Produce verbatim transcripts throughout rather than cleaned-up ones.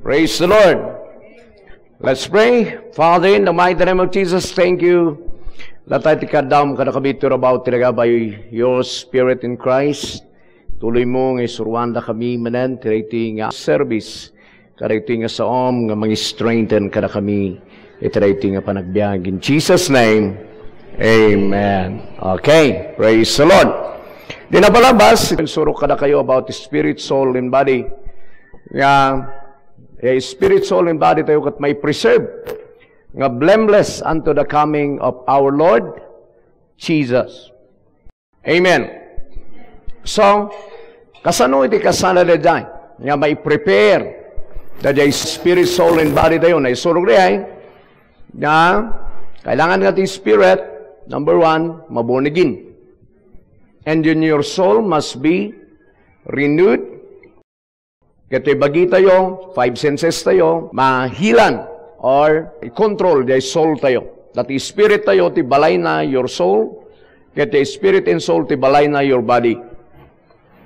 Praise the Lord. Let's pray. Father, in the mighty name of Jesus, thank you. Latay ti kaddam kadakami to about talaga by your Spirit in Christ. Tuloy mo nga isuruanda kami manen ti daytoy nga service. Kadaytoy nga saom nga mangi-strengthen kadakami iti daytoy nga panagbiag. In Jesus' name, amen. Okay, praise the Lord. Di na palabas, insuro kadakayo about spirit, soul, and body. Nga, eh, spirit, soul, and body tayo ket may preserve nga blameless unto the coming of our Lord Jesus. Amen. So, kasano iti kasana daydiay nga mai-prepare daydiay spirit, soul, and body tayo? Naisurog daydiay nga kailangan nga ti spirit, number one, maborn again. And then your soul must be renewed. Ket ti bagi tayo, five senses tayo, mahilan or i-control di soul tayo. That is, spirit tayo ti balayna, your soul, ket ti spirit and soul ti balayna, your body.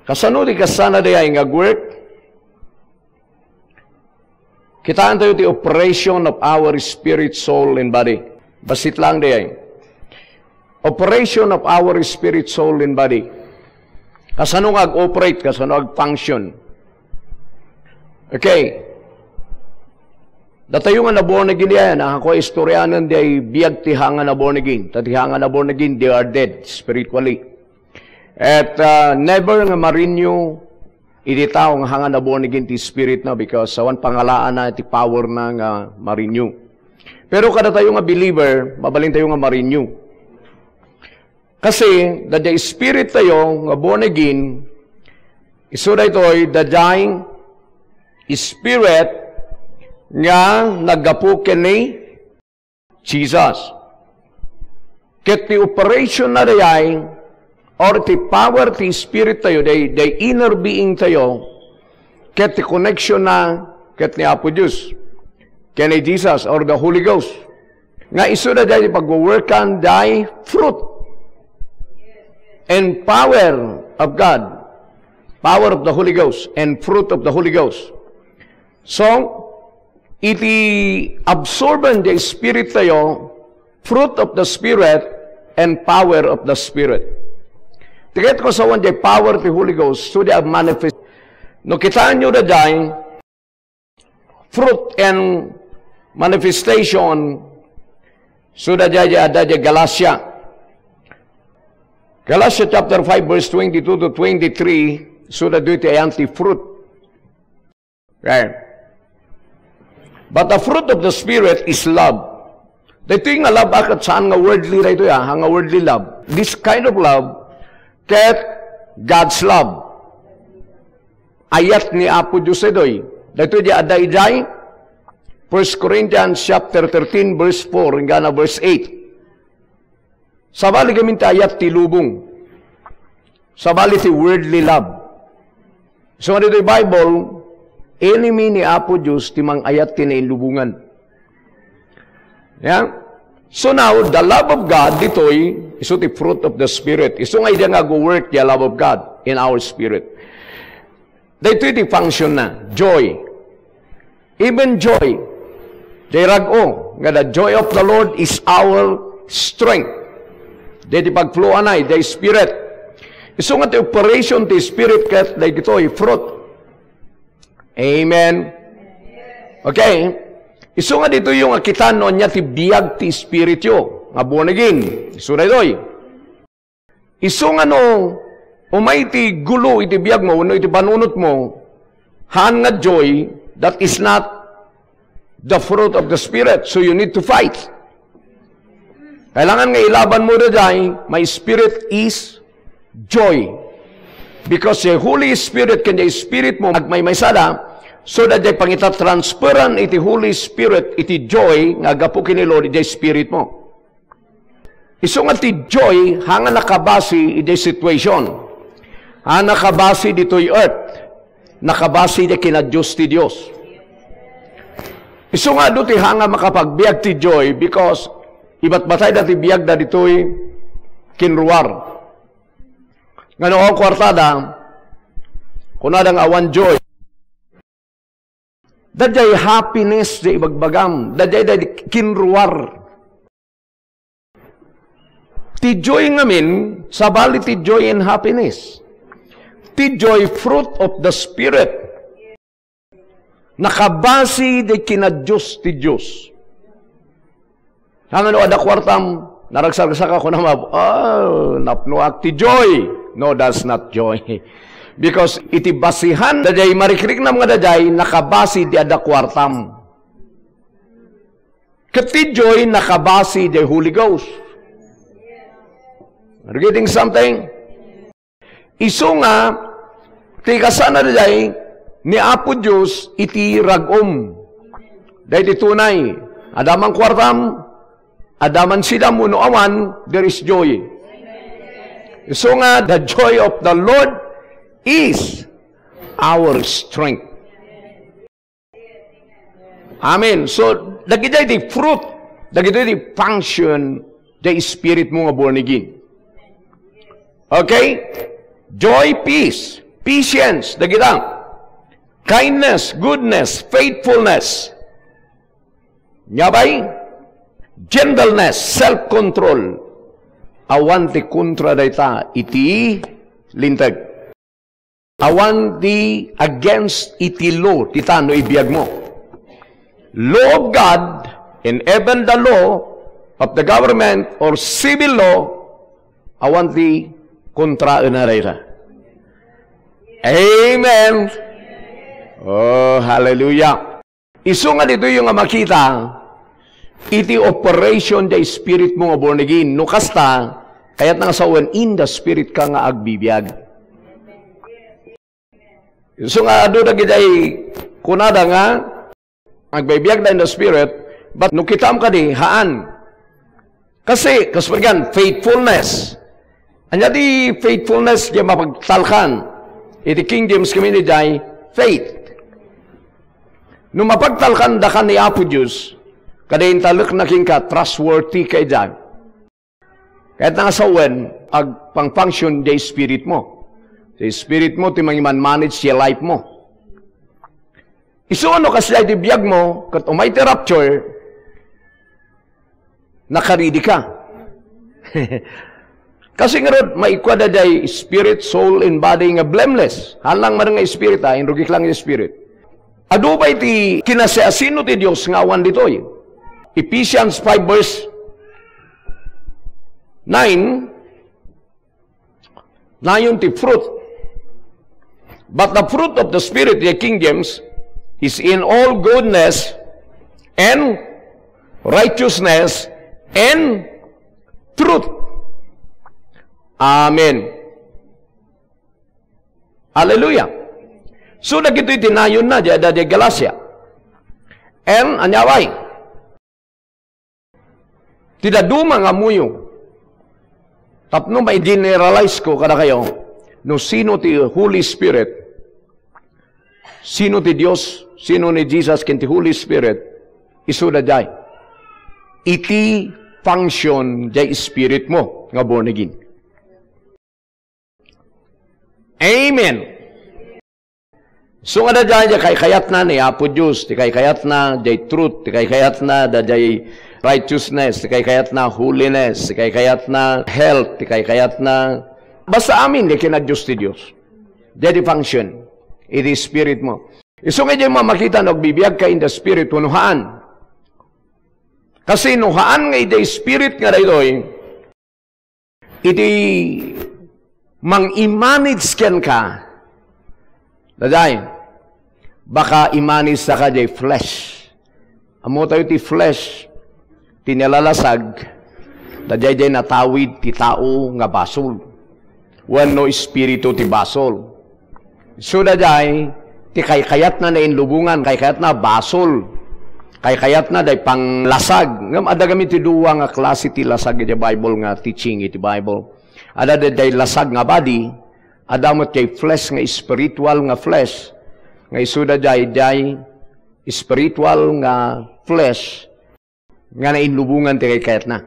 Kasano ti kasana dayay nga agwork? Kitaan tayo ti operation of our spirit, soul, and body. Basit lang dayay. Operation of our spirit, soul, and body. Kasano nga ag-operate? Kasano ag-function? Okay. Datayo nga na-born again yan, ah, ako istoryanan di ay biag ti hanga na-born again. Ta ti hanga na-born again, they are dead spiritually. At, ah, never nga ma-renew iti tao nga hanga na-born again ti spirit na, because awan pangalaana ti power na nga ma-renew. Pero kadatayo nga believer, mabalin tayo nga ma-renew. Kasi, daydiay spirit tayo nga born again, isu daytoy, daydiay spirit nga naggapu ken ni Jesus. Ket ti operation na dayay, or ti power ti spirit tayo, day, day inner being tayo, ket ti connection na ket ni Apo Dios, ken ni Jesus, or the Holy Ghost. Nga isu daydiay ti pagwo-workan, day fruit and power of God, power of the Holy Ghost, and fruit of the Holy Ghost. So, iti absorben di Spirit tayo, fruit of the Spirit and power of the Spirit. Ti ket ko sawan di power ti Holy Ghost, so di manifest. No, kitaan nyo da dyan, fruit and manifestation, so da dyan, dyan, dyan, Galatia. Galatia chapter five, verse twenty-two to twenty-three, so da dyan ti ayan ti fruit. Right? But the fruit of the Spirit is love. Daytoy nga love, ah, ket saan nga worldly daytoy, ah, nga worldly love. This kind of love, ket God's love. Ayat ni Apo Dios daytoy. Daytoy di adda idiay First Corinthians chapter thirteen, verse four, inggana verse eight. Sabali gamin ti ayat ti lubong. Sabali ti worldly love. So, nga ditoy Bible, enemy ni Apo Dios ti mang-ayat ti nailubongan. Yeah? So now, the love of God, ditoy, isu ti fruit of the Spirit. Isu nga idi nga ag-work the love of God in our spirit. Daytoy ti function na, joy. Even joy. Jay rag-o, nga the joy of the Lord is our strength. Jay ti pagflowanay, the Spirit. Isu nga ti operation ti Spirit ket daytoy fruit. Amen. Okay? Isu nga ditoy yung akitan no anya ti biag ti Spirit yo, nga born again. Isu daytoy. Isu nga no umay ti gulo iti biag mo wenno iti panunot mo, haan nga joy, that is not the fruit of the Spirit. So you need to fight. Kailangan nga ilaban mo daydiay, my spirit is joy. Because the Holy Spirit ken the Spirit mo agmaymaysada, so that the pangita-transferan iti Holy Spirit iti joy nga agapu ken ni Lord iti spirit mo. Isu nga ti joy, haan nga nakabasi iti situation. Haan nga nakabasi ditoy earth. Nakabasi iti kinadios ti Dios. Isu nga adu ti haan nga makapagbiag ti joy because ibatbatayda ti biagda ditoy kinruar. Nga no, kuartada, kunada nga awan joy. Daydiay happiness ti ibagbagam. Daydiay, daydiay kinruar. Ti joy ngamin, sabali ti joy and happiness. Ti joy, fruit of the Spirit. Nakabasi di kinadios ti Dios. Amin no adda kuartam, naragsaragsak ako na mab-, "Oh, napnoak ti joy." No, that's not joy. Because iti basihan, daydiay marikriknam nga daydiay, nakabasi di adda kuartam. Ket ti joy, nakabasi di Holy Ghost. Are you getting something? Isu nga, ti kasana daydiay ni Apo Dios iti rag-om. Daydi tunay, adda man kuartam, adda man sidam wenno awan, there is joy. Isu nga, the joy of the Lord is our strength. Amen. So, dagiti ti fruit, dagiti ti function, the spirit mo nga born again. Okay? Joy, peace, patience, dagita. Kindness, goodness, faithfulness. Nya bay? Gentleness, self-control. Awan ti kontra dayta iti linteg. Awan ti against iti law, ti tano ibiag mo. Law of God, and even the law of the government or civil law, awan ti kontraena dayta. Amen. Oh, hallelujah. Isu nga ditoy nga makita, iti operation ti spirit mo nga born again. No kasta, kayatna nga sawen, in the spirit ka nga agbibiag. Isu nga adu dagiti kunada nga, agbibiag da in the spirit, but no kitam kadi, haan. Kasi, kas pagyan, faithfulness. Ania ti faithfulness nga mapagtalkan? Iti King James kami ni jay, faith. No mapagtalkan daka ni Apo Dios, kada intalek na kenka, trustworthy ka idiay. Kahit nga sawen, agpang-function di spirit mo. Di spirit mo, ti mangiman-manage ti life mo. Isu no kasla iti biag mo, ket umay ti rapture, nakaridi ka. Kasi ngarud, maikua da jay spirit, soul, and body nga blameless. Haan lang man nga spirit, ha, inrugik lang nga spirit. Adu pay ti kinasiasino ti Dios nga awan ditoy. Ephesians five verse nine, nayon ti fruit. But the fruit of the Spirit, the King James, is in all goodness and righteousness and truth. Amen. Hallelujah. So, dagitoy ti nayonna, di, di, di Galacia. And, ania pay? Ti dadduma nga ammoyo. Tapno ma-generalize ko kadakayo, no sino ti Holy Spirit, sino ti Dios, sino ni Jesus ken ti Holy Spirit, isu daydiay. Iti function jay spirit mo nga born again. Amen. So nga daydiay, ti kaykayatna ni Apo Dios, ti kaykayatna, jay truth, ti kaykayatna, daydiay righteousness, ti kaykayatna, holiness, ti kaykayatna, health, ti kaykayatna, basta amin, ti kinadios ti Dios. Jay ti function, iti spirit mo. Isu nga jay mamakita no agbibiag ka in the spirit, wenno haan. Kasi no haan nga iti spirit nga daytoy, iti mang-i-manage kenka, daydiay, baka i-manage taka jay flesh. Ammo tayo ti flesh, ti nalalasag, daydiay jay natawid ti tao nga basol. Wenno espiritu ti basol. Isu daydiay, ti kaykayatna nainlubongan, kaykayatna basol. Kaykayatna jay panglasag. Ngem adda kami ti dua nga klase ti lasag iti Bible nga teaching iti Bible. Adda daydiay lasag nga body, adda met jay flesh nga spiritual nga flesh. Nga isu daydiay, jay spiritual nga flesh nga nainlubongan ti kaykayatna.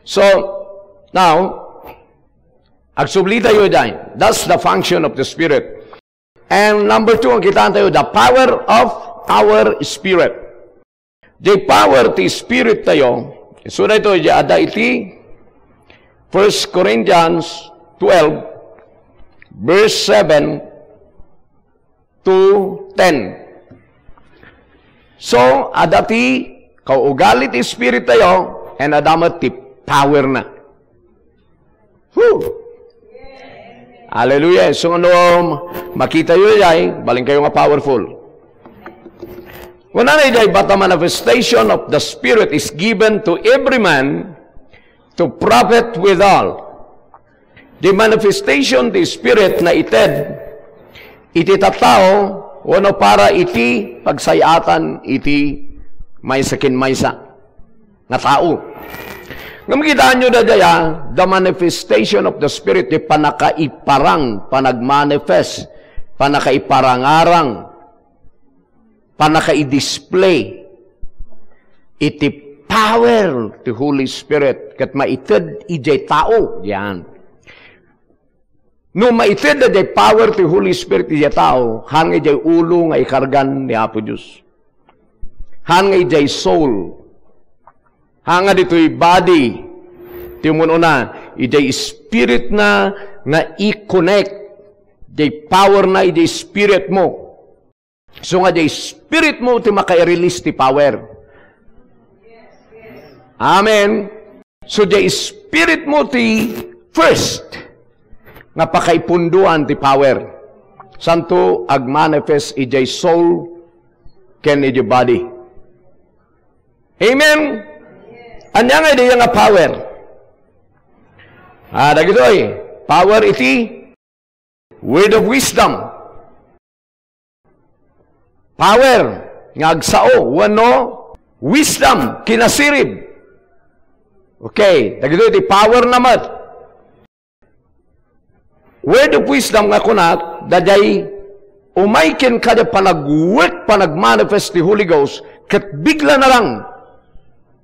So, now, agsubli tayo dyan. That's the function of the Spirit. And number two, ang kitaan tayo, the power of our spirit. Di power ti spirit tayo, isu daytoy, di adda iti First Corinthians twelve, verse seven to ten. So, adda ti kaugali ti spirit tayo, and adda met ti power na. Whew! Hallelujah. So, no makita yo jay, balin kayo nga powerful. Kunana jay, "But the manifestation of the Spirit is given to every man to profit withal." Di manifestation ti Spirit naited iti tattao wenno para iti pagsay-atan iti maysa ken maysa nga tao. Ngem kitaenyo daydiay, the manifestation of the Spirit, di pannakaiparang, panagmanifest, pannakaiparangarang, pannakaidisplay iti power ti Holy Spirit ket maited idiay tao. Yan. No maited daydiay power ti Holy Spirit idiay tao, haan nga idiay ulo nga ikargan ni Apo Dios. Haan nga idiay soul. Haan nga ditoy body. Ti umuna, idiay spirit na nga i-connect. Idiay power na idiay spirit mo. So nga, di spirit mo ti maka-release ti power. Amen. So, di spirit mo ti first nga pakaipunduan ti power. Santo, agmanifest idiay soul ken idiay body. Amen. Ania nga idiay nga power? Ah, dagitoy, power iti word of wisdom. Power nga agsao wenno wisdom, kinasirib. Okay, dagitoy ti power na met. Word of wisdom nga kuna, daydiay umay kenka, daydiay panag-work, panagmanifest ti Holy Ghost, ket bigla na lang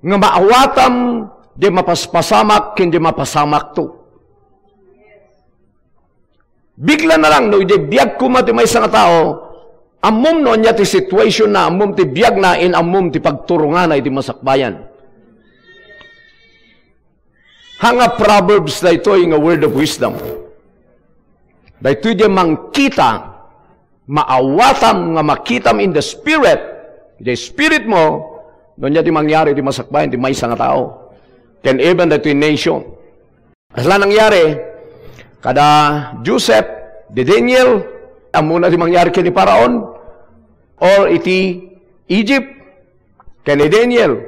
nga maawatam di mapaspasamak ken di mapasamakto. Bigla na lang, no, idiay biag koma ti maysa nga tao, ammom no ania ti situation na, ammom ti biag na, in ammom ti pagturongana iti masakbayan. Haan nga Proverbs daytoy nga word of wisdom. Daytoy di mangkita, maawatam nga makitam in the spirit, the spirit mo, no ania ti mangyari ti masakbayan ti maysa nga tao. Ken even daytoy nation. Kasla nangyari kada Joseph, di Daniel, ammona ti mangyari ken ni Faraon, or iti Egypt, ken ni Daniel,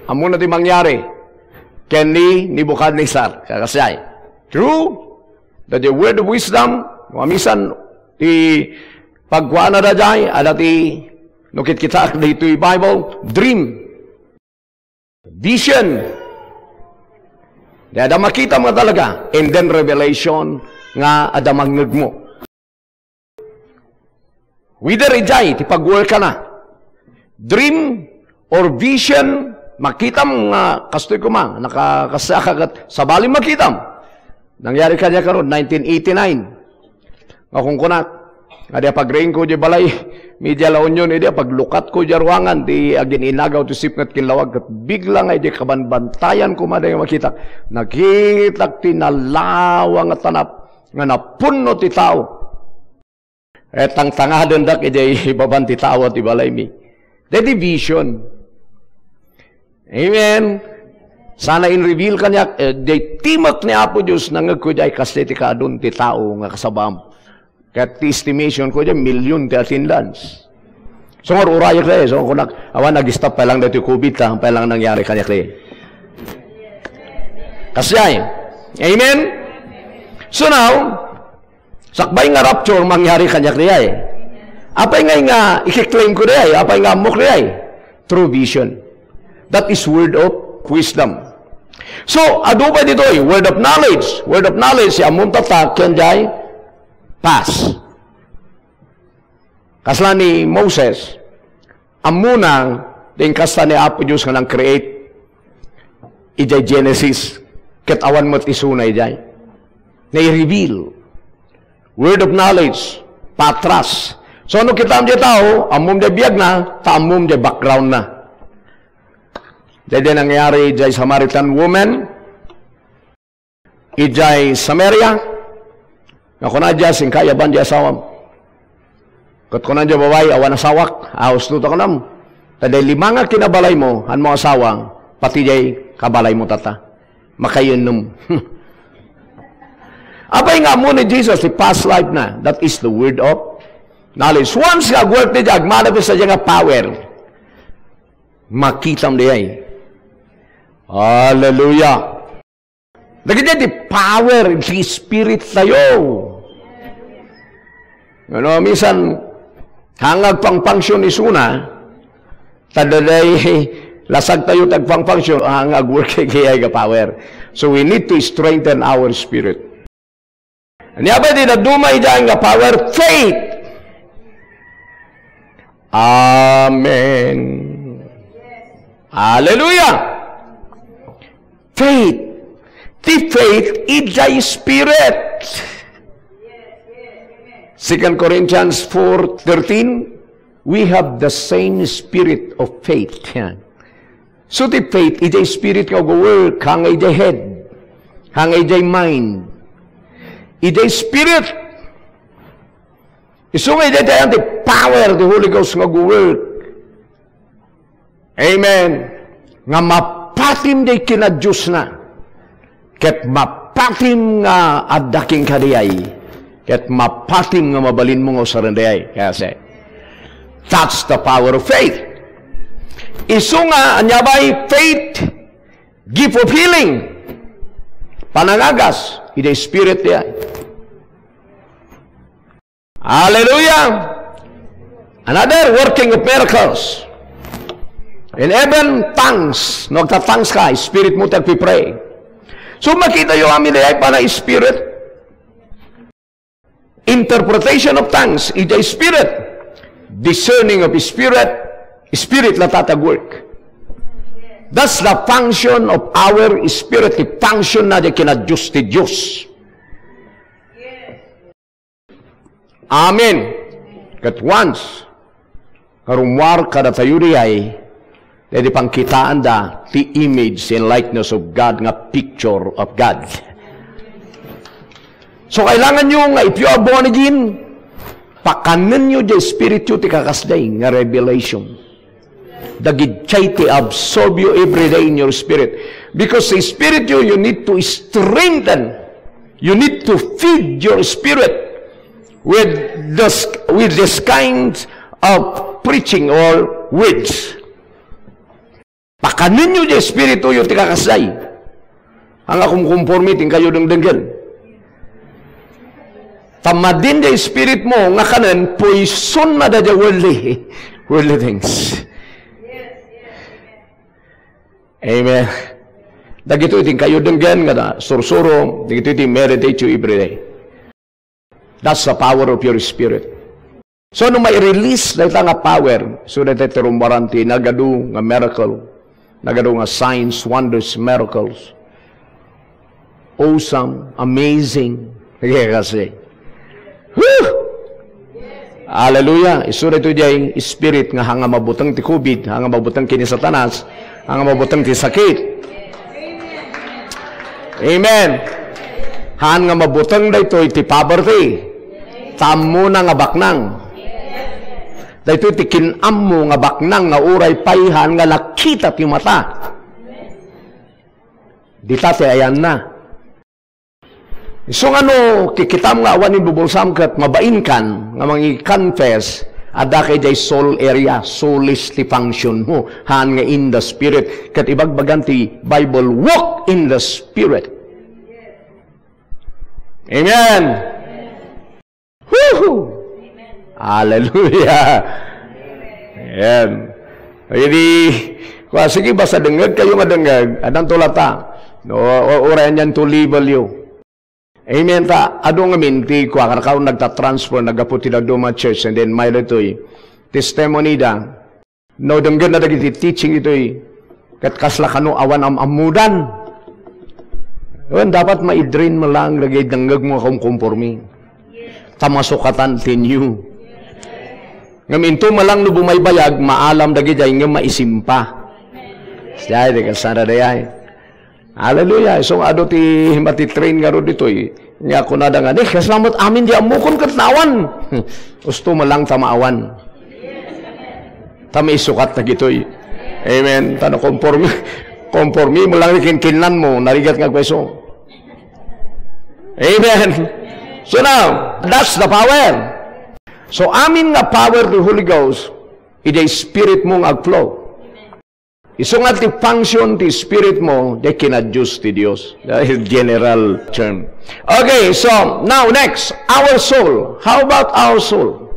ammona ti mangyari ken ni Nebuchadnezzar. Kakasiay. True, that the word of wisdom, mamisan ti pagkuana daydiay, adda ti, no kitkitaak ditoy Bible, dream. Vision. Di adda makitam nga talaga. And then revelation nga adda mangngegmo. Whether idiay ti pagworkana. Dream or vision, makitam nga kastoy koma, nakakasaka ket sabali makitam. Nangyari kaniak karon, nineteen eighty-nine. Nga kunkunak, nga di apagriingko di balay, media La Union, idi apaglukatko di ruangan, di agin-inagaw ti sipnget ken lawag, ket bigla nga idi kabanbantayanko madi nga makita, nakitak ti nalawa nga tanap nga napunno ti tao. Eh, tangtangadendak idi ibaban ti tao ti balaymi. Daydi vision. Amen. Sana in-reveal kaniak, eh, di timek ni Apo Dios, nangngegko idiay, kasdi ti kaadun ti tao nga kasabaam. Ket ti estimation ko idiay, million ti attendance. So, nga urayek na eh. So, kunak, awan nag-stop pa lang daytoy COVID ta, pa lang nangyari kaniak eh. Kasdiay. Amen? So now, sakbay nga rapture, mangyari kaniak diay. Apay nga nga ikiklaim ko diay? Apay nga ammok diay? Through vision. That is word of wisdom. So, adu pay ditoy, word of knowledge. Word of knowledge, ti ammom tatta, ken diay past. Kasla ni Moses, ammona, din kasta ni Apo Dios nga nang-create idiay Genesis, ket awan met isuna idiay. Nai-reveal. Word of knowledge, patras. So, no kitam diay tao, ammom diay biagna, ta ammom diay backgroundna. Daydiay nangyari diay Samaritan woman, idiay Samaria, nga kuna diay, "Sika, ayaban diay asawam." Ket kuna diay babai, "Awan asawak, ahusto ta kunam. Ta diay lima nga kinabalaymo, hanmo asawa, pati diay kabalaymo tata. Makayennem." Apay nga ammo ni Jesus ti past life na? That is the word of knowledge. Once nga agwork diay, agmanifest diay nga power. Makitam diay. Hallelujah. Dagiti ti power ti Spirit tayo. Ano, minsan, haan nga agpangpangsion isuna, ta diay lasag tayo ti agpangpangsion, haan nga agwork diay nga power. So we need to strengthen our spirit. Ania pay ti dadduma idiay nga power? Faith. Amen. Hallelujah. Faith. Ti faith idiay Spirit. Second Corinthians four thirteen, "We have the same spirit of faith." Yan. So, ti faith, idiay spirit nga agwork, haan nga idiay head, haan nga idiay mind. Idiay spirit. Isu nga idiay ti power ti Holy Ghost nga agwork. Amen. Nga mapatim diay kinadiosna. Ket mapatim nga adda kenka diay. Ket mapatim nga mabalinmo nga usaren diay. Kaya say, that's the power of faith. Isu nga, ania pay? Faith, gift of healing. Panangagas, idiay spirit diay. Hallelujah! Another working of miracles. In heaven, tongues. No agta-tongues ka, spirit mo ti agpipray. So, makitayo amin diay panang spirit. Interpretation of tongues, idiay spirit. Discerning of spirit, spirit latta ti agwork. That's the function of our spirit, ti function na di kinadios ti Dios. Amen. Ket once nga rummuar kadatayo diay, daydi pangkitaanda ti image and likeness of God nga picture of God. So, kailanganyo nga if you are born again, pakanenyo diay spirityo ti kakasdiay nga revelation. Dagiti ti absorb you every day in your spirit. Because the spirit you, you need to strengthen. You need to feed your spirit with this, with this kind of preaching or words. Pakanenyo diay espirituyo ti kakasdiay. Haan nga kumkonforme ti inkayo dengdenggen. Ta madi diay spirit mo nga kanen, poison na daydiay worldly, worldly things. Amen. Dagitoy ti inkayo denggen nga sursuro, dagitoy ti meditate you every day. That's the power of your spirit. So, no mai-release dayta nga power, so dayta ti rummuaran ti nagadu nga miracle, nagadu nga signs, wonders, miracles, awesome, amazing. Kaya kasi, whew! Hallelujah! Isu daytoy diay spirit nga haan nga mabuteng ti covid, haan nga mabuteng ken ni Satanas, haan nga mabuteng ti sakit. Amen. Haan nga mabuteng daytoy ti poverty. Ta ammona nga baknang. Daytoy ti kin-ammo nga baknang nga uray pay haan nga nakita ti mata. Dita ti ayanna. Isu nga no kikitam nga awan imbubulsam ket mabainkan nga mangi-confess, adda kay diay soul area, soulless ti function mo, haan nga in the spirit. Ket ibagbagan ti Bible, "Walk in the spirit." Amen. Woohoo! Hallelujah! Amen. Idi, kua, sige, basta dengngeg kayo nga dengngeg, addan to lata. No, o, uray anian to level you. Amen ta, adu ngamin ti kua, karkaro nagta-transfer, naggapu ti dadduma church, and then may daytoy testimony da. No, denggenna dagiti teaching itoy, ket kasla kano awan am-ammodan. Wen, dapat ma-drain mo lang dagiti dengngeg mo a kumkumpormi. Ta masukatan ti new. Ngem into met lang no bumaybayag, maalam dagidiay ngem maisimpa. Siya, di kasana dayay. Hallelujah. So, adu ti matitrain ngarud ditoy. Nya kunada nga, "Di, kasla met amin di ammokon ket naawan." Usto met lang ta maawan. Ta maisukat dagitoy. Amen. Ta no konforme, konforme met lang ti kinkinnanmo, narigat nga kueso. Amen. So now, that's the power. So, amin nga power ti Holy Ghost, idiay spirit mo nga agflow. Isu nga ti function ti spirit mo, di kinadios ti Dios. That is general term. Okay, so, now next, our soul. How about our soul?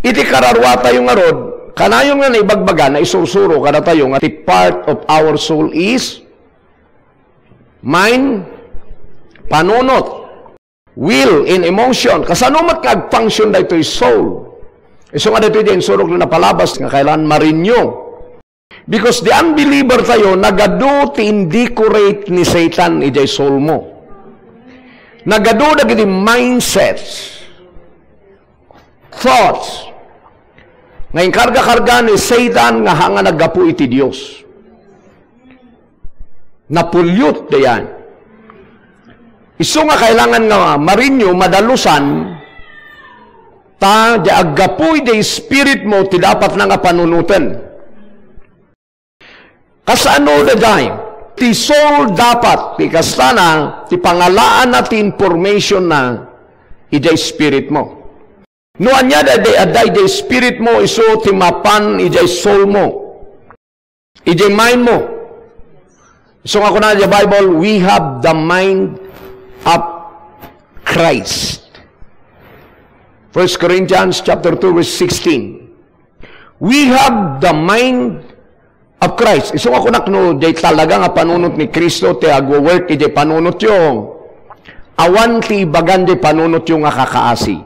Iti kararua tayo ngarud, kanayon nga naibagbaga, naisursuro kadatayo nga ti part of our soul is mind, panunot, will, and emotion. Kasano met nga ag-function daytoy soul? Isu nga daytoy di insurok na napalabas nga kailangan ma-renew. Because the unbeliever tayo, nagadu ti indecorate ni Satan idiay soul mo. Nagadu dagiti mindsets, thoughts, nga inkarga-karga ni Satan nga haan nga naggapu iti Dios. Napollute dayan. Isu nga kailangan nga ma-renew, madalusan, ta di aggapu iti spirit mo ti dapat na nga panunoten. Kasano daydiay? Ti soul dapat, ti kastana, ti pangalaanna ti information na idiay spirit mo. No ania daydiay adda idiay spirit mo, isu ti mapan idiay soul mo, idiay mind mo. So nga kuna idiay Bible, "We have the mind of Christ." First Corinthians chapter two, verse sixteen. "We have the mind of Christ." Isu nga kunak no, diay talaga nga panunot ni Cristo ti agwo-work idiay panunotyo. Awan ti ibagan diay panunotyo nga kakaasi.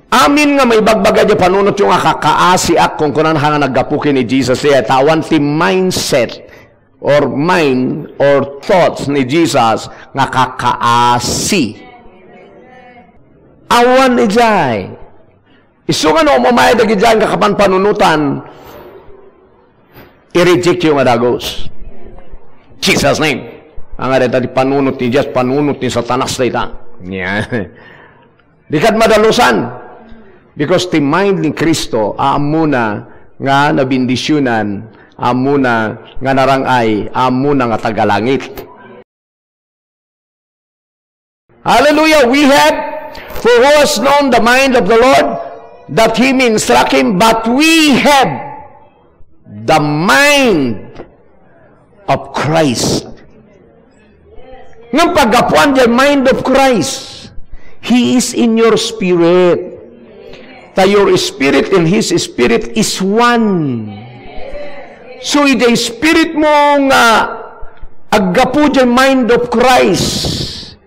Amin nga maibagbaga diay panunotyo nga kakaasiak, kunkunana nga naggapu ken ni Jesus, eh, ta awan ti mindset or mind or thoughts ni Jesus nga kakaasi. Awan idiay. Isu nga no, umamay dagidiay nga kapanpanunotan, i-reject yo nga dagus. Jesus' name. Nga dayta ti panunot ni Dios, panunot ni Satanas dayta. Nia. Di kad madalusan. Because ti mind ni Cristo, aammona nga nabendisionan, aammona nga narang-ay, aammona nga taga langit. Hallelujah. We have, for who has known the mind of the Lord, that he may instruct him, but we have the mind of Christ. Ngem paggapuan diay mind of Christ, he is in your spirit. Ta your spirit and his spirit is one. So, iti spirit mo nga aggapu diay mind of Christ,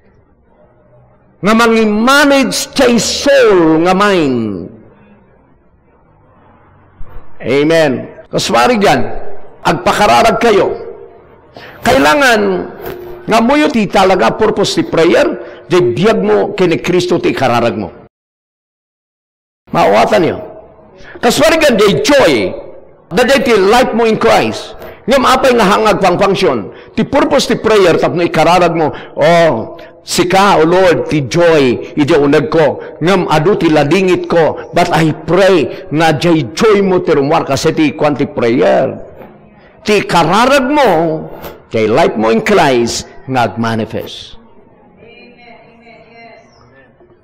nga mangi-manage diay soul nga mind. Amen. Kaswarigan, agpakararag kayo. Kailangan nga ammoyo ti talaga purpose ti prayer, diay biag mo ken ni Cristo ti ikararag mo. Maawatan niyo. Kaswarigan, diay joy, daydiay ti life mo in Christ. Ngem apay nga haan nga agpangpangsion? Ti purpose ti prayer tapno ikararag mo, "Oh, sika, O Lord, ti joy idiay unegko. Ngem adu ti ladingitko. But I pray nga diay joy mo ti rummuar," kasi ti kuan ti prayer. Ti ikararag mo, diay life mo in Christ nga agmanifest.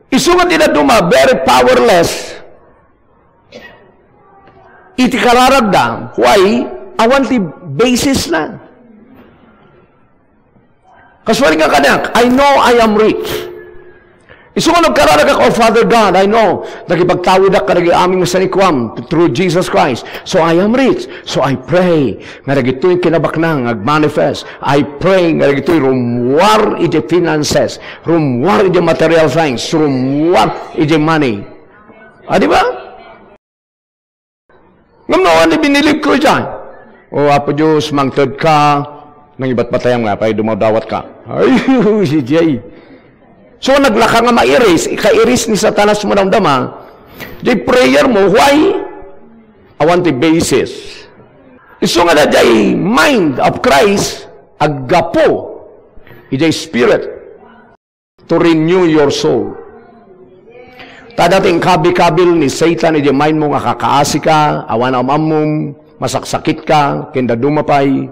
Isu nga ti dadduma, very powerless iti kararagda. Why? Awan ti basis na. Kaswari nga kaniak, "I know I am rich." Isu nga nagkararagak, "Oh, Father God, I know, nakipagtawidak kadagiti amin nga sanikuam through Jesus Christ. So I am rich. So I pray nga dagitoy kinabaknang agmanifest. I pray nga dagitoy rummuar iti finances, rummuar iti material things, rummuar iti money." Ah, di ba? Ngem no, ania binilib ko idiay? O Apo Dios, mangted ka, nangibatbatayam nga apay dumawdawat ka. Ay, si Jay. So, naglaka nga mairis, ikairis ni Satanas mo damdama, Jay prayer mo, why? Awan ti basis. Isu nga dayjay mind of Christ, aggapu, ijay Spirit. To renew your soul. Ta adda ti inkabil-kabil ni Satan iti mind mo nga kakaasi ka, awan am-ammom, masaksakit ka, ken dadduma pay.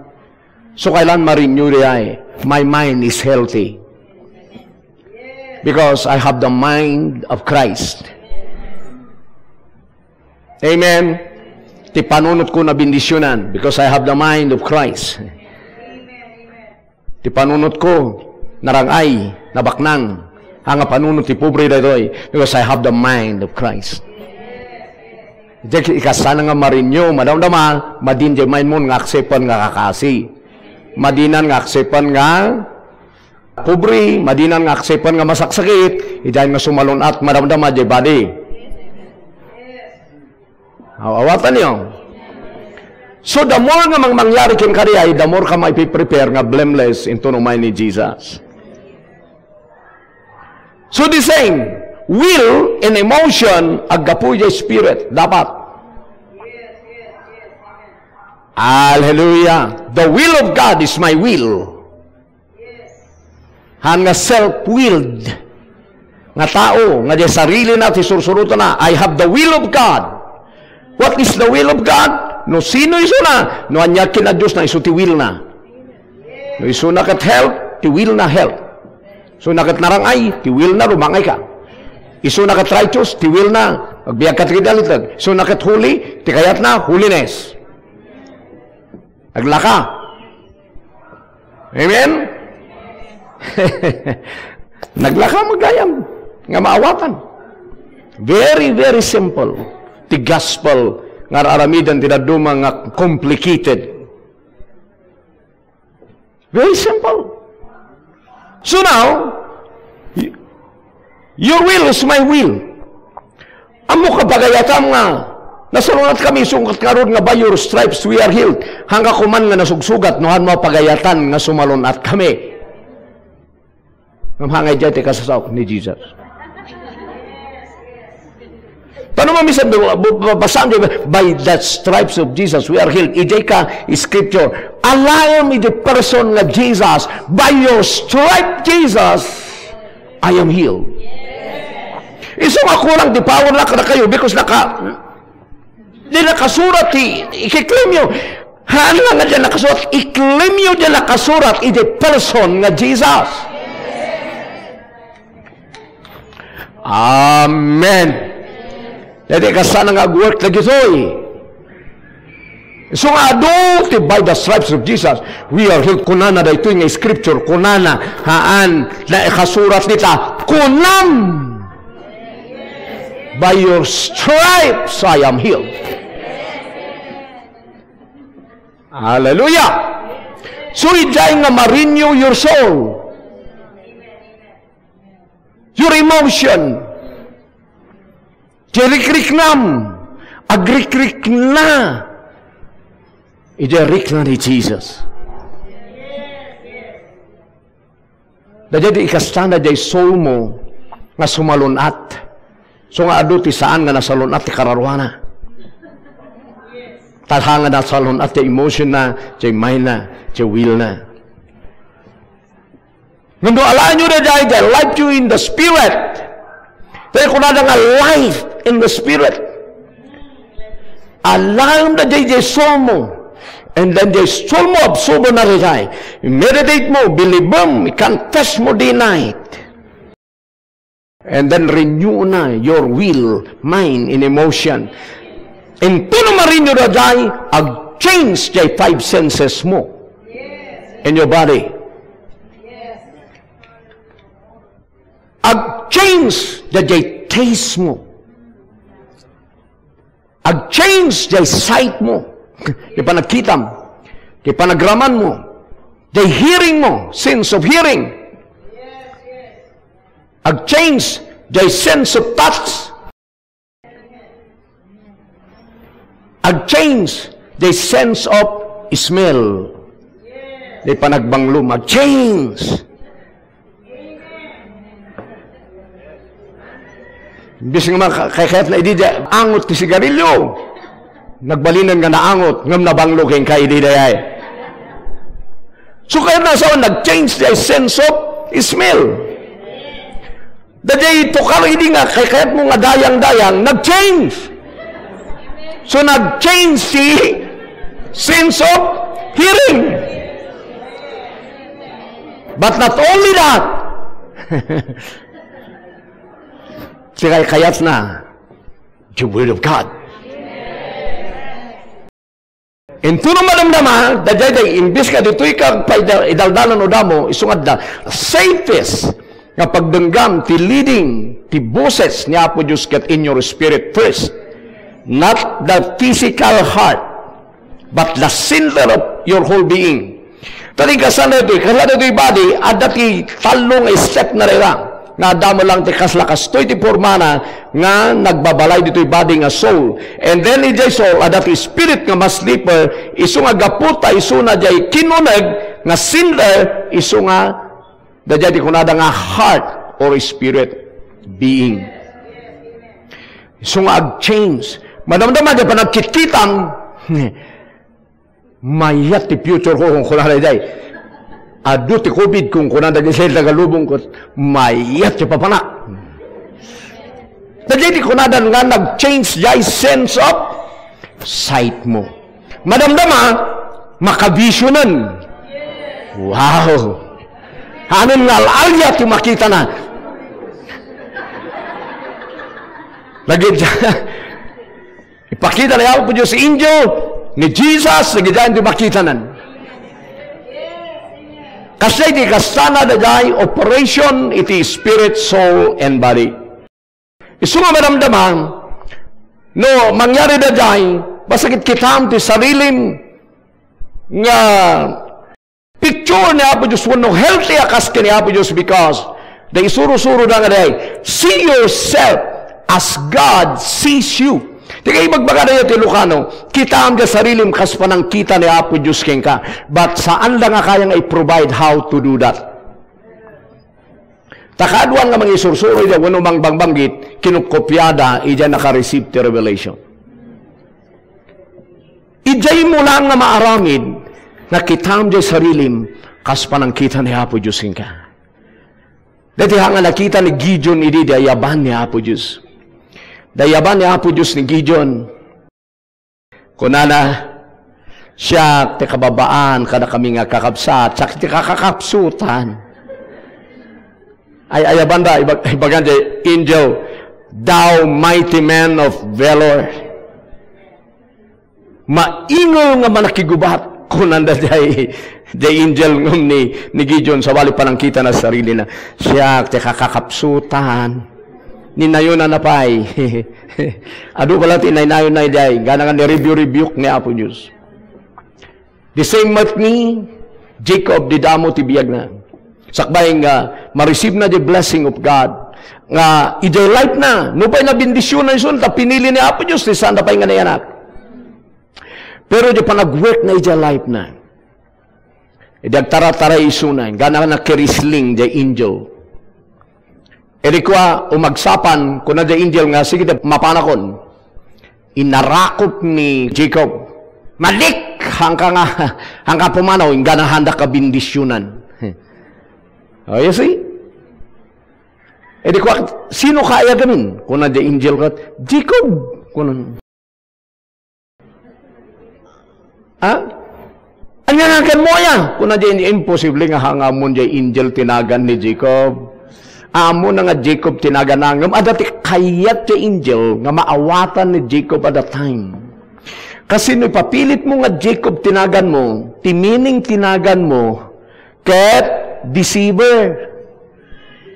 So, kailan ma-renew diay? My mind is healthy. Because I have the mind of Christ. Amen. Ti panunot ko nabendisionan because I have the mind of Christ. Ti panunot ko, narang-ay, nabaknang. Haan nga panunot ti pobre daytoy, because I have the mind of Christ. Diak ikasana nga ma-renew, madamdama, madin jay mind mo nga akseptan nga kakaasi. Madinan nga akseptan nga pobre, madinan nga akseptan nga masaksakit, idiay nga sumalun-at, madamdama jay body. Aw-, awatan niyo. So, the more nga mang-, mangyari kenka diay, the more ka maipiprepare nga blameless into no mind ni Jesus. So, the same, will and emotion, aggapu iti spirit. Dapat. Hallelujah. The will of God is my will. Haan nga self-willed nga tao, nga di sarilina ti sursurotana, I have the will of God. What is the will of God? No sino isuna, no ania ken a Dios na isu ti will na. No isuna ket health, ti will na health. Isuna ket narang-ay, ti will na rumang-ay ka. Isuna ket righteous, ti will na agbiag ka ti kinalinteg. Isuna ket holy, ti kayatna, holiness. Naglaka. Amen? Naglaka met gayam nga maawatan. Very, very simple. Ti gospel nga ar-aramiden ti dadduma nga complicated. Very simple. So now, y-, your will is my will. Ammok a pagayatam nga nasalun-atkami, isu ket ngarud nga by your stripes we are healed. Haan nga koma nga nasugsugat no haan mo a pagayatan nga sumalun-atkami. Ngem haan nga idiay ti kasasaok ni Jesus. Tano mamisan, ba-, ba-, basam, di ba? By the stripes of Jesus, we are healed. Idiay ka scripture. Alaem iti person nga Jesus. By your stripe, Jesus, I am healed. Isu nga kulang ti power na kadakayo because naka-, di nakasurat ti ikiklaim yo. Haan lang nga di nakasurat, iklaim yo di nakasurat iti person nga Jesus. Amen. Daydi kasano nga agwork dagitoy. Isu nga adu ti by the stripes of Jesus, we are healed. Kunana daytoy nga scripture, kunana, haan, nakasurat dita, kunam, "By your stripes I am healed." Hallelujah! So, idiay nga ma-renew your soul. Your emotion. Ti rikriknam. Agrikrikna. Idiay rikna ni Jesus. Daydi ikastana diay soul mo nga sumalun-at. So nga adu ti saan nga nasalun-at ti kararuana. Ta haan nga nasalun-at ti emotion na, ti mind na, ti will na. Ngem no alaenyo daydiay, the life you in the spirit. Tayo kunada nga life in the spirit. Alaem daydiay soul mo. And then the soul mo, absorb na daydiay. Meditate mo, bilibem, i-confess mo day night. And then renew na your will, mind, and emotion. Intono ma-renew daydiay, ag-change diay five senses mo in your body. Ag-change daydiay taste mo. Ag-change diay sight mo. Diay panagkitam. Diay panagraman mo. Diay hearing mo. Sense of hearing. Ag-change diay sense of touch. Ag-change diay sense of smell. Diay panagbanglom. Ag-change. Imbes nga maka-, kayat na idi diay angot ti sigarilyo, nagbalinen nga naangot, ngem nabanglo kenka idi dayay. So, kayat na, so, nag-change diay sense of smell. Daydiay tukar idi nga kayat mo nga dayang-dayang, nag-change. So, nag-change ti sense of hearing. But not only that, ti kayat na, the Word of God. Intono madamdama, daydiay, imbes nga ditoy ka agpaida-, idaldalan o damo, isu nga adda safest nga pagdenggam ti leading ti boses ni Apo Dios ket in your spirit first, not the physical heart, but the center of your whole being. Tadi kasla daytoy, kasla daytoy body, adda ti tallo nga step na rira. Nga adda met lang ti kasla kastoy ti formana nga nagbabalay ditoy body nga soul. And then idiay soul, adda ti spirit nga mas deeper, isu nga gapu ta isuna diay kinuneg nga center, isu nga daydiay ti kunada nga heart or spirit being. Isu nga ag-change. Madamdama diay panagkitkitam, mayat ti future ko, kunkunada idiay. Adu ti covid, kunkunada idiay taga lubong ko, mayat ti papanak. Daydiay ti kunada nga nag-change diay sense of sight mo. Madamdama, makavisionan. Wow! Amin nga al-alia ti makitana. Lagi diay, ipakita ni Apo Dios angel ni Jesus, lagi diay ti makitanan. Kasla iti kastana daydiay operation iti spirit, soul, and body. Isu nga madamdama, no mangyari daydiay, basta kitkitaem ti sarilim nga picture ni Apo Dios wenno healthy a kas ken ni Apo Dios, because the isuro-suro da nga day, "See yourself as God sees you." Ti kay ibagbagada ti Ilocano, kitaem diay sarilim kas panangkita ni Apo Dios kenka. But saan da nga kaya nga i-provide how to do that. Ta kaaduan nga mangisursuro idiay wenno mangbangbanggit, kinukkopiada idiay naka-receive ti revelation. Idiay mo lang nga maaramid, nakitaem diay sarilim, kas panangkita ni Apo Dios kenka. Daytoy nga nakita ni Gideon idi, di ayaban ni Apo Dios. Di ayaban ni Apo Dios ni Gideon. Kunana, "Siak ti kababaan kadakami nga kakabsat, siak ti kakakabsutan." Ay, ayaban da, ibag-, ibagan diay angel, "Thou mighty man of valor." Maingel nga manakigubat, kunanda diay, diay angel ngem ni, ni Gideon, sabali panangkitana sarilina, "Siak ti kakakabsutan." Ninayonanna pay. Adu pay la ti naynayonna idiay, gana nga ni-rebu-rebuke ni Apo Dios. The same with ni Jacob, dida ammo ti biagna. Sakbay nga ma-receive na the blessing of God. Nga idiay life na, nupay nabendisyonan isun, ta pinili ni Apo Dios, ti saan da pay nga nayanak. Pero di panag-work na idiay life na. Idi agtarataray isuna, gana nga nakirisling diay angel. Idi kua, umagsapan, kuna diay angel nga, "Sige, mapanakon." Inarakop ni Jacob, "Malik! Haanka nga, haanka pumanaw, inggana haanda kabendisyonan." Oh, you see? Idi kua, "Sino ka aya gamin?" Kuna diay angel ket, "Jacob." Kuna. Ha? "Ania nga naganmo aya?" Kuna diay, imposible nga haan nga ammon diay angel ti nagan ni Jacob. Ammona nga Jacob ti naganna, ngem adda ti kayat ti angel nga maawatan ni Jacob at that time. Kasin no ipapilit mo nga Jacob ti naganmo, ti meaning ti naganmo, ket deceiver,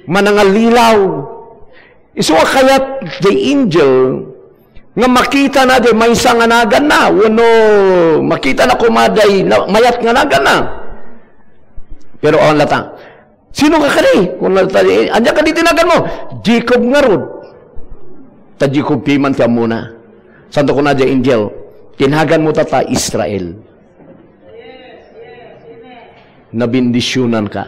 manangallilaw. Isu a kayat diay angel nga makitana diay maysa nga naganna, wenno makitana koma diay na-, mayat nga naganna. Pero awan latta, "Sino ka kadi?" Kuna latta, "Ania kadi ti naganmo?" "Jacob ngarud." Ta Jacob piman ti ammona. Saanto kuna diay angel, "Ti naganmo tatta Israel." Nabendisyonan ka.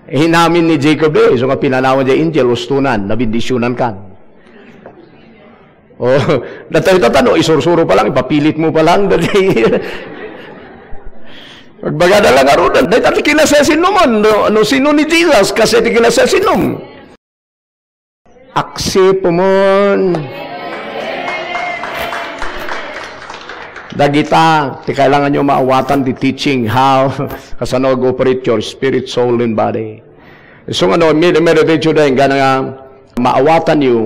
Inamin ni Jacob, eh, isu nga pinanawan diay angel, ustonan, nabendisyonan ka. Oh, datoy ta, no, isursuro pa lang, ipapilit mo pa lang, dati. Magbagada lang ngarud, dayta ti kinasasinuman, no, no sino ni Jesus, kasi ti kinasasinom. Aksipumon. Dagita, ti kailangan nyo maawatan ti teaching, how, kasano ag-operate your spirit, soul, and body. So, ano, med-, meditate you din, gana nga, maawatan nyo,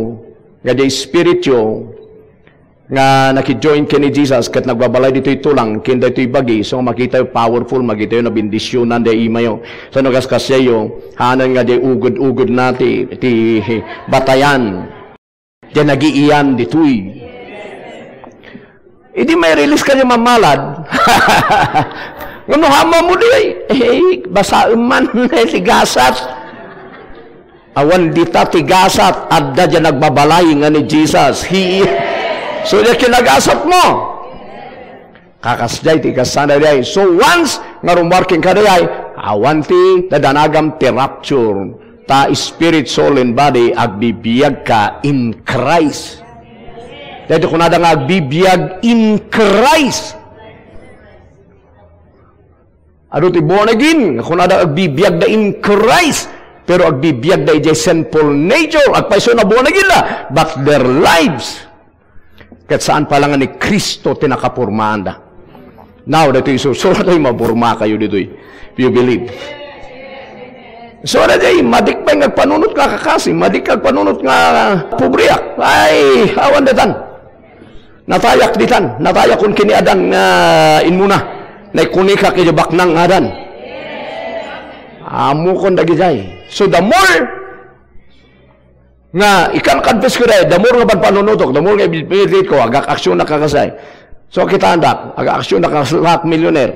nga di spirit yo, nga naki-join ken ni Jesus ket nagbabalay ditoy tulang ken daytoy bagi, so makitayo powerful, makitayo nabendisionan diay imayo. So no kaskasyayo, hanan nga diay ugod-ugod na ti, ti batayan. Diay nagiiyan ditoy. Idi may release ka diay mamalad. Ngem no hama mo diay, eh, basaem man, eh, ti gasat. Awan dita ti gasat, adda diay nagbabalay nga ni Jesus. He, so, diay kinagasat mo. Kakasdiay ti kasana diay. So, once nga rummuar kenka diay, awan ti dadanagam ti rapture. Ta spirit, soul, and body, agbibiag ka in Christ. Dahil kunada nga agbibiag in Christ. Adu ti born again, kunada agbibiagda in Christ, pero agbibiagda idiay sinful nature, agpayso na born again da, but their lives, ket saan pa lang ni Cristo ti nakapormaanda. Now, ditoy isu, so, ditoy maporma kayo ditoy. You believe? So, ditoy, madik pa nga agpanunot nga kakasi, madik agpanunot nga pobriak. Ay, awan datan. Natayak ditan, natayak kun kini Adan nga inmuna. Naikunika kini baknang nga Adan. Amokon dagijay. So the more nga ikan-confess ko dahil, the more nga panpanunutok, the more nga ibibigit ko, agak aksyon na kakasay. So kita andak, agak aksyon na kakasay, millionaire.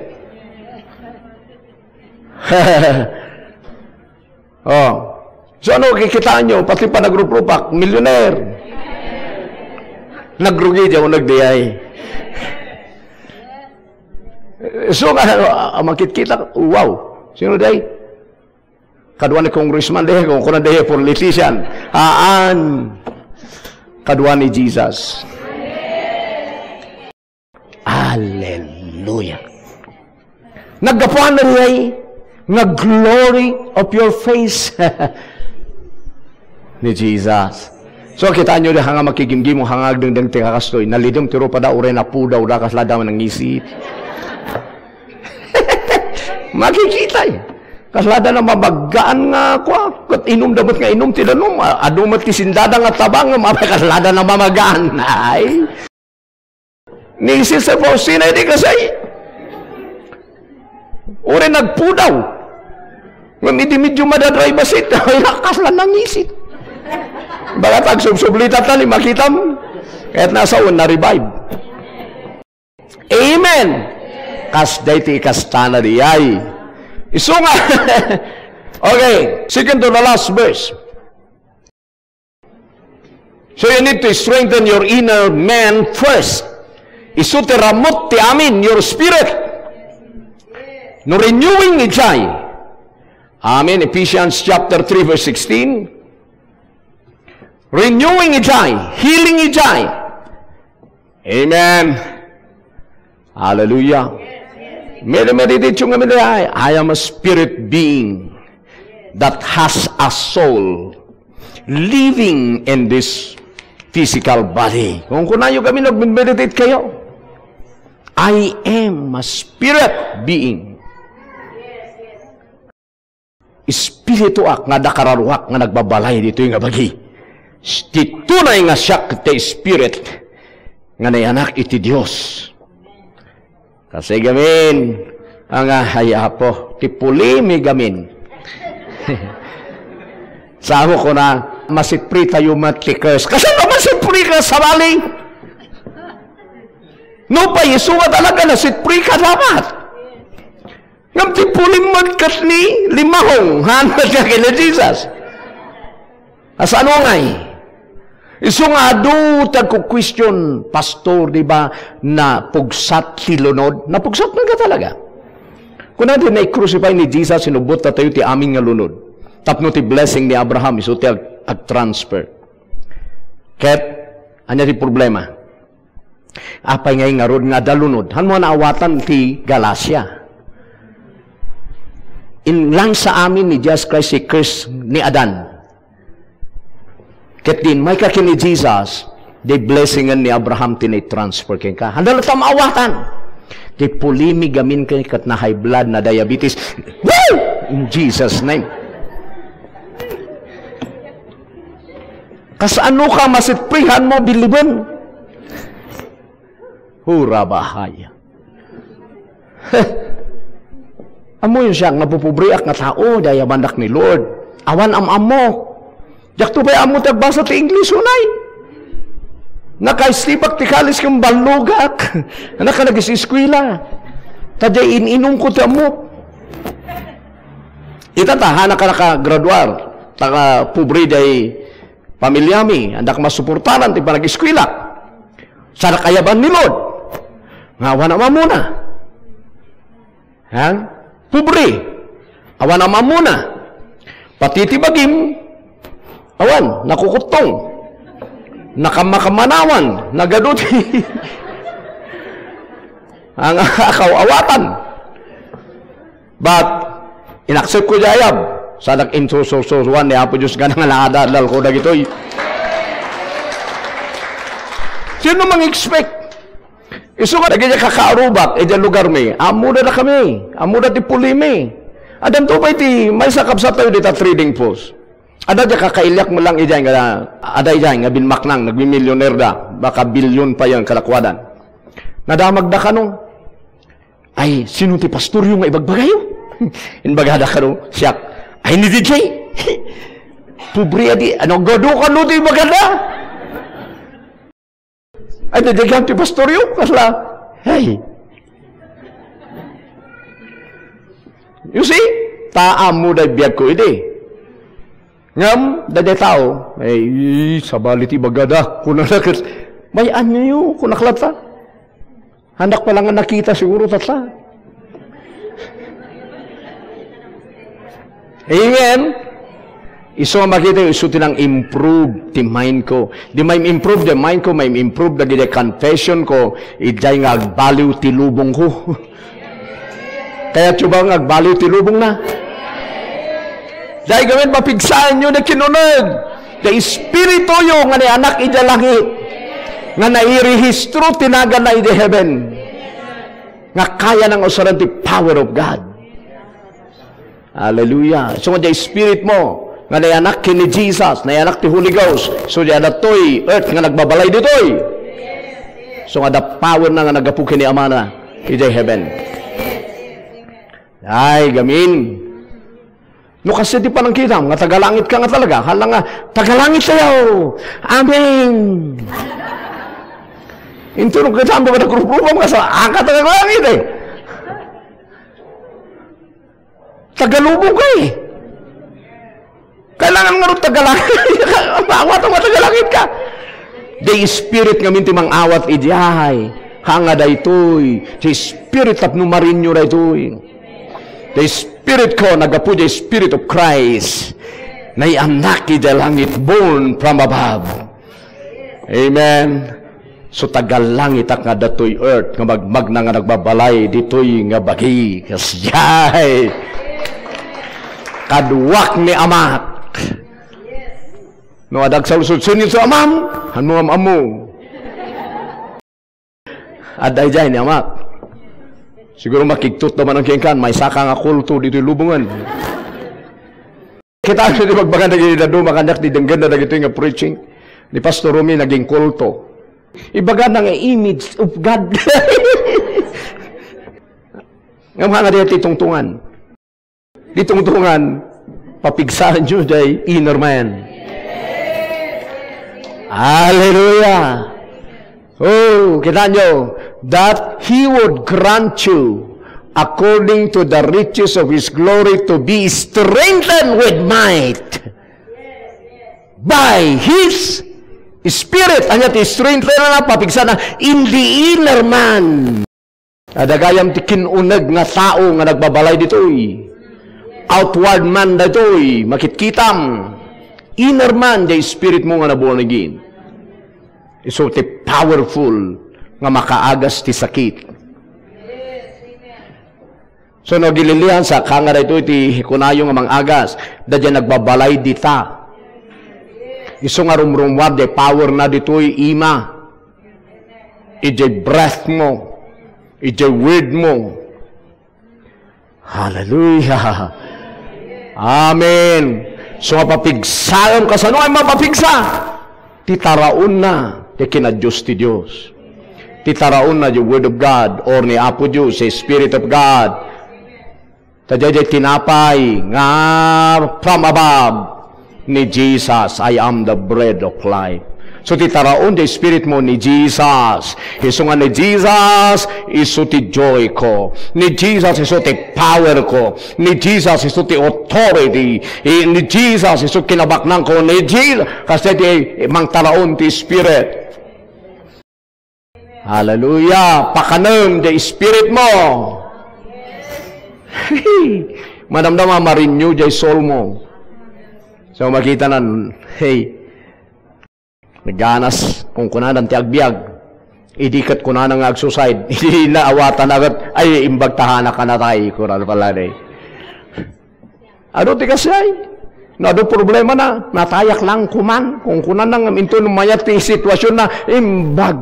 Oh. So ano, kikitaan nyo, pati pa nagruprupak, millionaire. Nagrugi, di ako nagdiay. So nga, ah, makitkita, wow. Sino day? Kadua ni congressman, day, kung kuna day, politician. Haan. Kadua ni Jesus. Hallelujah. Naggapuan na diay nga glory of your face ni Jesus. So, kitaan nyo di, hanga makigimgimo, hanga agdengdeng ti kakastoy. Nalidem ti rupa da, uray napudaw da, kasla da nangisit. Makikita eh. Kasla da na mabaggaan nga, kwa, ket inum da met nga inum ti danum. A-, adu met ti sindada nga tabang, nga mapay kasla da na mamagaan. Ay. Ni Sister Faustina, idi kasay. Uray nagpudaw. Ngem idi medyo madadrive a seat, ay, lakas lang nangisit. Baga tagsubsublitan ta ni makitam. Ket nasa un, na-revive. Amen. Kas day ti ikastana di ay. Isu nga. Okay, second to the last verse. So you need to strengthen your inner man first. Isu ti ramut ti amin, your spirit. No renewing ijay. Amen. Ephesians chapter three verse sixteen. Renewing ijay, healing ijay. Amen. Hallelujah. Medyo meditation kami na, I, I am a spirit being that has a soul living in this physical body. Kung kunayo kami, nag-meditate kayo. I am a spirit being. Espirituak nga adda kararuak nga nagbabalay ditoy nga bagi. Ti tunay nga siak ti Spirit nga nayanak iti Dios. Kasi gamin, ang, ah, ay, Apo, ti pulimi gamin. Sa amo ko na, masipri tayo met ti curse. Kasi na masipri ka sa bali? No pa, Yesu nga talaga, nasipri ka dapat. Ngem ti pulim met ket ni limahong, han met nga ken ni Jesus. Asano ngay? Isu nga adu ti agku-question, "Pastor, di ba napugsat ti lunod?" Napugsat man ka talaga. Kuna di na-crucify ni Jesus, sinubbot ta tayo ti amin nga lunod. Tapno ti blessing ni Abraham, isu ti ag-, ag-transfer. Ket Ania ti problema? Apay ngay ngarud nga adda lunod? Hanmo naawatan ti Galacia. Inlangsa amin ni Jesus Christ ti curse ni Adan. Ket diay mayka ken ni Jesus, diay blessingen ni Abraham ti naitransfer kenka. Haanda latta maawatan. Ti pulimi gamin ken ket na high blood, na diabetes. Woo! In Jesus' name. Kasano ka masitprihan mo, billiben? Hura bahaya. Ammoyo siak, napupubriak nga tao, diay ayabandak ni Lord. Awan am-ammo. Diakto pay ammo ti agbasa ti English, unay. Nakaistibak ti college ken ballogak. Anak ka nag-eskwela. Ta diay in-inumko ti ammo. Ita ta, hanak a nakagraduar. Ta ka pobre diay pamilyami, haandak masuportaran ti panag-eskwelak. Saanak ayaban ni Lord. Nga awan am-ammona. Ha? Pobre. Awan am-ammona. Pati ti bagim, awan, nakukuttong. Nakammakamanawan, nagadu ti ang akaw-awatan. But, in-accept ko diay ayab. Saanak insusursuruan ni Apo Dios nga nangalada-adlalko dagitoy. Sino mang-expect? Isu nga dagiti kakaarubak idiay lugarmi, ammoda dakami, ammoda ti pulimi. Addanto pay ti maysa a kabsattayo dita Trading Post. Adda diay kakailiak met lang idiay nga, adda idiay nga binmaknang, nagmimilyoner da, baka bilyon payen kadakuada. Nadamagda kano. Ay, sino ti pastoryo nga ibagbagayo? Imbagada kano, siak. Ay, ni D J. Pobre a di, ano, gado kano ti ibagada? Ay, dagiti ti pastoryo, kasla. Hey. You see? Ta ammoda ti biagko idi. Ngem, dagiti tao, ay, sabali ti ibagada, kunana ket, may anyo, kunak latta. Haandak pay lang nga nakita siguro tatta. Amen. Isu nga makita, isu ti nang-improve ti mind ko. Di maim-improve ti mind ko, maim-improve dagiti confession ko, idiay nga agbaliw ti lubong ko. Kayatyo ba nga agbaliw ti lubong na? Diay gamin, mapigsaanyo ti kinuneg. Ti espirituyo nga naanak idiay langit. Nga nairehistro ti naganna idiay heaven. Nga kayana nga usaren ti power of God. Hallelujah. So, nga diay spirit mo, nga naanak ken ni Jesus, naanak ti Holy Ghost. So, diay adda toy earth nga nagbabalay ditoy. So, nga adda power na nga naggapu ken ni Amana, idiay heaven. Ay, gamin. No, kasi ti panangkitam, nga tagalangit ka nga talaga, hala nga, tagalangit tayo. Amen. Into, no, kita mo ka nagruprupam ka sa, ang ka tagalangit eh. Tagalubong ka eh. Kailangan nga ron tagalangit. Maawatam nga tagalangit ka. The Spirit ngamin ti mangawat idiay. Haan nga daytoy. The Spirit tapno marinyo daytoy. The Spirit ko, naggapu the Spirit of Christ. Naanak idiay langit, born from above. Amen. So, tagalangitak nga datoy earth nga magmagna nga nagbabalay ditoy nga bagi. Kasjay. Kaduak ni Amak. No, adda agsalsudsen isu Amam, hanmo am-ammo. Adda idiay ni Amak. Siguro makigtut da man ang kengkan, may saka nga kulto ditoy lubongan. Kita ti bagbagan dagiti dadduma kaniak ti denggenna dagitoy nga preaching ni Pastor Romy, naging kulto. Ibagana nga image of God. Ngem nga dayta ti tungtungan. Di tungtungan, papigsaanyo jay inner man. Hallelujah! Oh, kita nyo, that He would grant you, according to the riches of His glory, to be strengthened with might by His Spirit. Ania ti strengthen na, papigsana, in the inner man. Adda gayam ti kinuneg nga tao nga nagbabalay ditoy. Outward man daytoy, makitkitam. Inner man, the spirit mo nga na born again. Isu ti powerful nga makaagas ti sakit. So, no, agiliansa, kangga daytoy ti kunayo nga mangagas, daydiay nagbabalay dita. Isu nga rumrumuar, diay power na ditoy ima. Idiay breath mo. Idiay word mo. Hallelujah. Amen. So, mapapigsaem, kasano nga mapapigsa? Ti taraonna ti kina-Dios ti Dios. Ti taraonna ti Word of God, or ni Apo Dios, ti Spirit of God. Ta daydiay tinapay nga from above ni Jesus, "I am the bread of life." So, ti taraon ti spirit mo ni Jesus. Isu nga ni Jesus, isu ti joy ko. Ni Jesus, isu ti power ko. Ni Jesus, isu ti authority. I-, ni Jesus, isu kinabaknang ko. Ni Jesus, kasi ti mangtaraon ti spirit. Hallelujah! Pakanem diay spirit mo. Madamdama, ma-renew diay soul mo. So, makita nan, hey, nagganas, kung kunanan ti agbiag. Idi ket kunana nga ag-suicide, idi naawatan na ket, ay, imbag ta hanak a natay, kunana pala, eh. Adu ti kasdiay? No adu problemana, natayak lang kuman. Kung kunana nga inton mayat ti sitwasionna, imbag.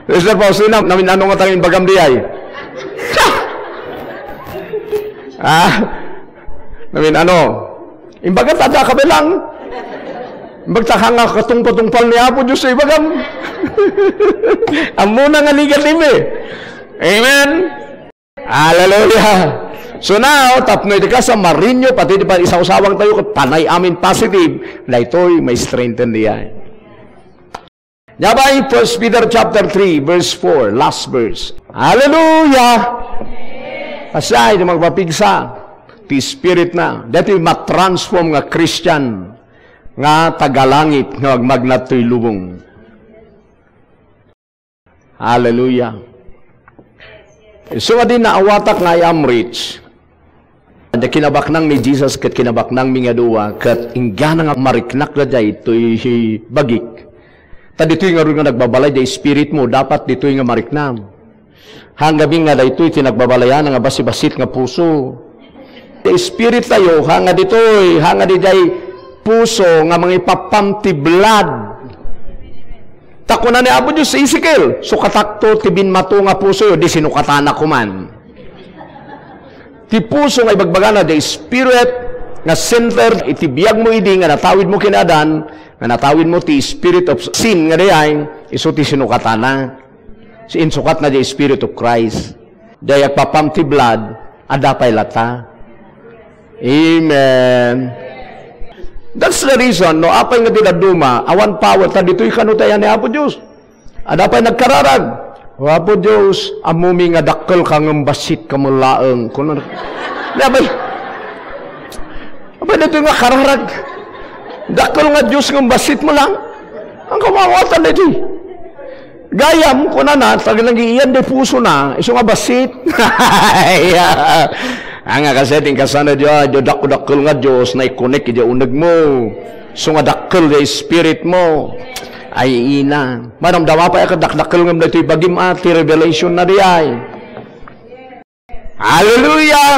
Mister Faustino, namin-ano nga tang imbagam diay? Ah, namin-ano? Imbagam ta adda kabilang. Imbag ta ka nga katungpatungpal ni Apo Dios sa ibagam. Ammona nga negative eh. Amen? Hallelujah! So now, tapno iti kasta, ma-renew, pati di pa isausawang tayo, ket panay amin positive, daytoy ma-strengthen diay. Nia pay, First Peter chapter three, verse four, last verse. Hallelujah! Kasdiay, di magpapigsa, ti spirit na, daytoy ma-transform nga Christian, nga tagalangit, nga agmagna toy lubong. Hallelujah. Isu nga di naawatak nga I am rich. Ania kinabaknang ni Jesus ket kinabaknangmi nga dua, ket inggana nga mariknak daydiay toy bagik. Ta ditoy ngarud nga nagbabalay diay spirit mo, dapat ditoy nga mariknam. Hanggamin nga daytoy ti nagbabalayan nga basi-basit nga puso. Ti spirit tayo, hanga ditoy, hanga didiay puso nga mangipappam ti blood. Ta kuna ni Apo Dios, Ezekiel, "Sukatakto ti binmato nga pusoyo, di sinukatanak kuman." Ti puso nga ibagbagana, the spirit nga center iti biag mo idi nga natawid mo ken Adan, nga natawid mo ti spirit of sin nga dayay, isu ti sinukatana. Insukatna diay Spirit of Christ. Diay agpappam ti blood, adda pay latta. Amen. That's the reason, no, apay nga di dadduma, awan power, ta ditoy kano ti ayan ni Apo Dios. Adda pay nagkararag. O Apo Dios, ammomi nga dakkel ka ngem bassit ka met laeng. Kuno, apay, apay ditoy nga kararag. Dakkel nga Dios ngem bassit mo lang. Ang kamawatan ditoy. Gayam, kunana, taga nagiiyan di puso na, isu nga bassit. Anga kasi, ti kasano, Dios, Dios, dakdakkel nga Dios, naikonek iti uneg mo. Isu nga dakkel ti spirit mo. Ay, ina. Madamdama pay a dakdakkel ngem daytoy bagim, a, ti revelation na diay. Hallelujah!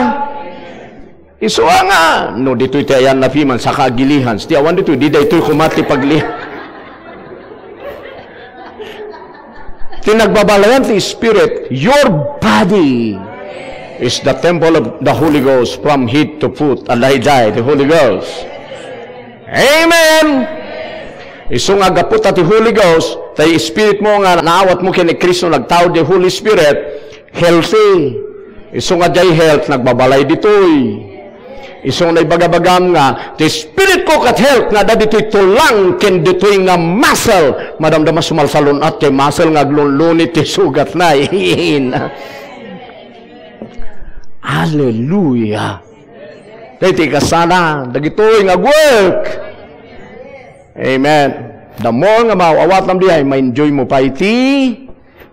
Isu a nga, no ditoy ti ayan na piman, saka agilihan. Ti awan ditoy, di daytoy koma ti pagli-, ti nagbabalayan ti Spirit, your body is the temple of the Holy Ghost from head to foot. Adda idiay ti Holy Ghost. Amen! Isu nga gapu ta ti Holy Ghost, tay Spirit mo nga naawat mo ken ni Cristo, nagtaud ti Holy Spirit, healthy. Isu nga diay health, nagbabalay ditoy. Isu nga naibagabagam nga, ti spirit ko ket health nga adda ditoy tulang ken ditoy nga muscle. Madamdama sumalsalun-at ti muscle nga aglunlunit ti sugatna. Hallelujah. Daytoy kasana, dagitoy nga agwork. Amen. The more nga maawatam diay, ma-enjoy mo pay ti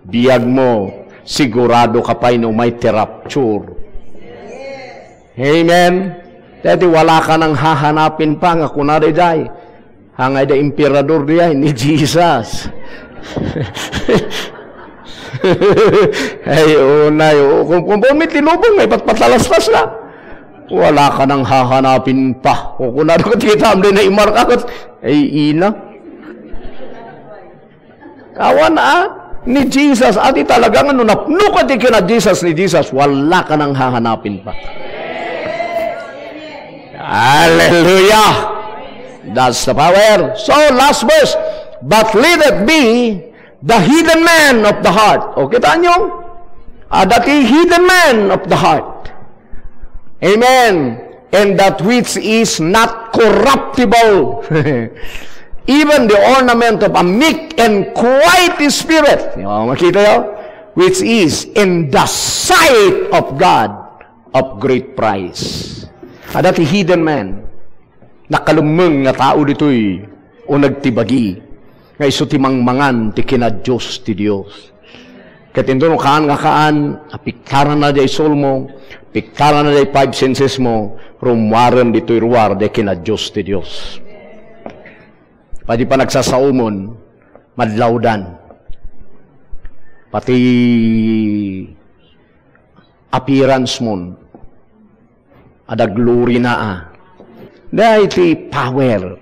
biag mo, sigurado ka pay no umay ti rapture. Amen. Daytoy wala ka nang hahanapin pa nga kuna daydiay. Angay da emperador diay ni Jesus. Ay, unay, o, kung, kung, kung may tinubong, may patpatalastas na. Wala ka nang hahanapin pa. O kung ano ka, kita, amday na imarka ka. Ay, ina. Awan, ah, ni Jesus, ati talaga nga no napno ka ti kina Jesus ni Jesus, wala ka nang hahanapin pa. Hallelujah! That's the power. So, last verse. But let it be the hidden man of the heart. O, kita nyo? Adda ti hidden man of the heart. Amen. And that which is not corruptible, even the ornament of a meek and quiet spirit. Yo, makita yo? Which is in the sight of God of great price. Adda ti hidden man. Nakalemmeng nga tao ditoy, o nagtibagi, nga isu ti mangmangan ti kinadios ti Dios. Ket inton no kaan nga kaan, a piktarana diay sulmo, piktarana diay five senses mo, rummuaren ditoy ruar diay kinadios ti Dios. Padi pa nagsasaomon, madlawdan. Pati appearance mon, adda glory na, ah. Daytoy power